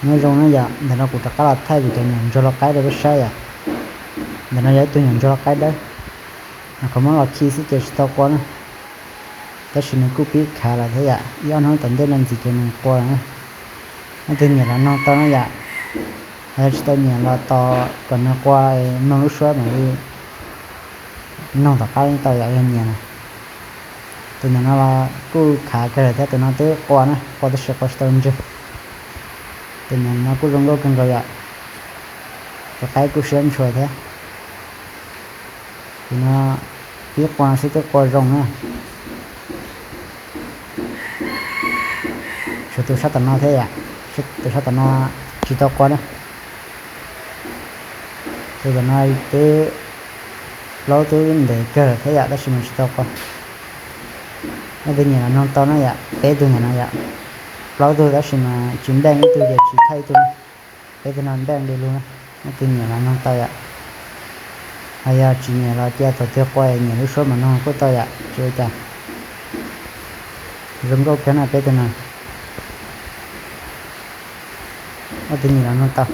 Nyob zoo na yom, ntawm no kuv rov qab los thaij kuv cov nyuam ntsuag lau qaib rau peb saib yom. Ntawm no yog ib tug nyuam ntsuag lau qaib dawb, qhov muab los khi xwb ces tsis tau qua na. Tab sis nws kuj pib khav lawm thiab yom, ib ob hnub tom ntej no ntxiv ces nws qua lawm na. Leej twg nyiam los noog tau na yom, ho yog tsis tau nyiam los tos kom nws qua mloog lub suab mam li noog tom qab yeej tau yom, yog nyiam na. Tus ntawm no los kuj khav kawg lawm thiab, tus no twb qua na, qua tab sis qua tsis tau ntseg. Tus ntawm no kuj zoo nkauj kawg nkaus yom, tus qaib kuj siab ntshua thiab. Tus no pib qua no xwb twb qua zoo na. Tshuav tus sab tom no thiab yom, tus sab tom no tsis tau qua na. Tus tom no twb plaub tug ntev kawg lawm thiab yom, tab sis mas tsis tau qua. Leej twg nyiam los noog tau na yom, peb tug ntawm no yom, plaub tug tab sis mas tsis npeej ib tug ces tsis thaij ib tug na. Peb tug no npeej li lug na, leej twg nyiam los noog tau yom. Ho yog tsis nyiam los cia thaum twg qua nyiam lub suab mas noog kuj tau yom, tsis ua cas. Zoo nkauj kawg na peb tug no. Leej twg nyiam los noog tau.